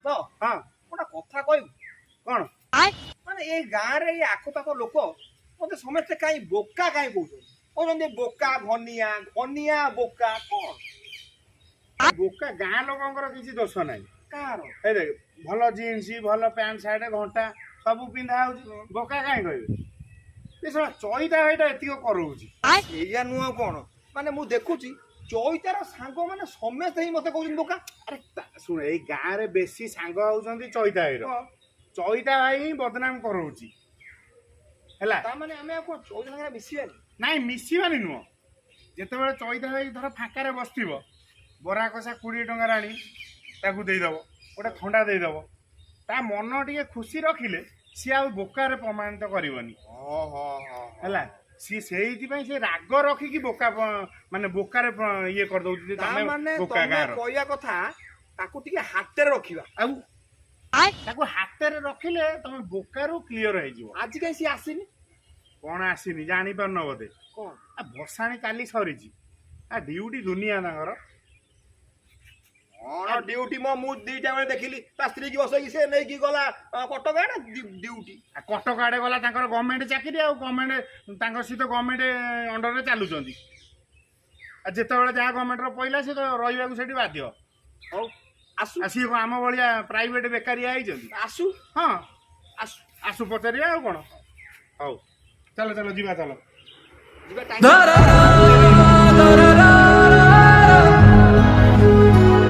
ତ ହଁ, ଗୋଟେ କଥା କହିବୁ? କଣ? ମାନେ ଏଇ ଗାଁରେ ଏଇ ଆଖପାଖ ଲୋକ ମତେ ସମସ୍ତେ କାହିଁ ବୋକା କାହିଁ କହୁଛନ୍ତି? କହୁଛନ୍ତି ବୋକା ଘନିଆ, ଘନିଆ ବୋକା, କଣ? ବୋକା ଗାଁ ଲୋକଙ୍କର କିଛି ଦୋଷ ନାହିଁ। କାହାର? ଏଇ ଦେଖ, ଭଲ ଜିନ୍ସ, ଭଲ ପ୍ୟାଣ୍ଟ ସାର୍ଟ, ଘଣ୍ଟା ସବୁ ପିନ୍ଧା ହଉଛି, ବୋକା କାହିଁ କହିବେ? ଏ ଶଳା ଚଇତା ଭାଇଟା ଏତିକ କରଉଛି। ଏଇଆ ନୁହଁ ଆଉ କଣ? ମାନେ ମୁଁ ଦେଖୁଛି ଚଇତାର ସାଙ୍ଗମାନେ ସମସ୍ତେ ହିଁ ମତେ କହୁଛନ୍ତି ବୋକା। ଆରେ ଶୁଣ, ଏଇ ଗାଁରେ ବେଶୀ ସାଙ୍ଗ ହଉଛନ୍ତି ଚଇତା ଭାଇର। ଚଇତା ଭାଇ ହିଁ ବଦନାମ କରଉଛି, ହେଲା? ତା ମାନେ ଆମେ ଆଉ କଣ ଚଇତା ସାଙ୍ଗରେ ମିଶିବାନି? ନାଇଁ, ମିଶିବାନି ନୁହଁ। ଯେତେବେଳେ ଚଇତା ଭାଇ ଧର ଫାଙ୍କାରେ ବସିଥିବ, ବରା କଷା 20 ଟଙ୍କାରେ ଆଣି ତାକୁ ଦେଇଦବ, ଗୋଟେ ଥଣ୍ଡା ଦେଇଦବ, ତା ମନ ଟିକେ ଖୁସି ରଖିଲେ ସିଏ ଆଉ ବୋକାରେ ପ୍ରମାଣିତ କରିବନି। ହଁ ହଁ ହଁ ହେଲା, ସିଏ ସେଇଥିପାଇଁ ସେ ରାଗ ରଖିକି ବୋକା ମାନେ ବୋକାରେ ଇଏ କରିଦଉଛି ଯେ ତା ତମେ ମାନେ ବୋକା ତମେ ଗାଁର। କହିବା କଥା ତାକୁ ଟିକେ ହାତରେ ରଖିବା। ଆଉ ତାକୁ ହାତରେ ରଖିଲେ ତମେ ବୋକାରୁ କ୍ଲିୟର ହେଇଯିବ। ଆଜି କାହିଁ ସିଏ ଆସିନି? କଣ ଆସିନି ଜାଣିପାରୁନ ବୋଧେ? କଣ? ଆ ଭସାଣି କାଲି ସରିଛି, ଆ ଡ୍ୟୁଟି ଦୁନିଆ ତାଙ୍କର। କଣ ଡ୍ୟୁଟି ମ? ମୁଁ 2ଟା ବେଳେ ଦେଖିଲି ତା ସ୍ତ୍ରୀ କି ବସେଇକି ସେ ନେଇକି ଗଲା କଟକ ଆଡେ ଡ୍ୟୁଟି। ଆ କଟକ ଆଡେ ଗଲା, ତାଙ୍କର ଗଭର୍ଣ୍ଣମେଣ୍ଟ ଚାକିରି, ଆଉ ଗଭର୍ଣ୍ଣମେଣ୍ଟ ତାଙ୍କ ସହିତ ଗଭର୍ଣ୍ଣମେଣ୍ଟ ଅଣ୍ଡରରେ ଚାଲୁଛନ୍ତି। ଆଉ ଯେତେବେଳେ ଯାହା ଗଭର୍ଣ୍ଣମେଣ୍ଟର ପଇଲା, ସେ ତ ରହିବାକୁ ସେଠି ବାଧ୍ୟ। ହଉ, ଆସୁ। ଆଉ ସିଏ କଣ ଆମ ଭଳିଆ ପ୍ରାଇଭେଟ ବେକାରିଆ ହେଇଛନ୍ତି? ଆସୁ। ହଁ। ଆସୁ। ଆସୁ, ପଚାରିବା ଆଉ କଣ। ହଉ, ଚାଲ ଚାଲ, ଯିବା ଚାଲ। ଯିବା ଟାଇମ୍।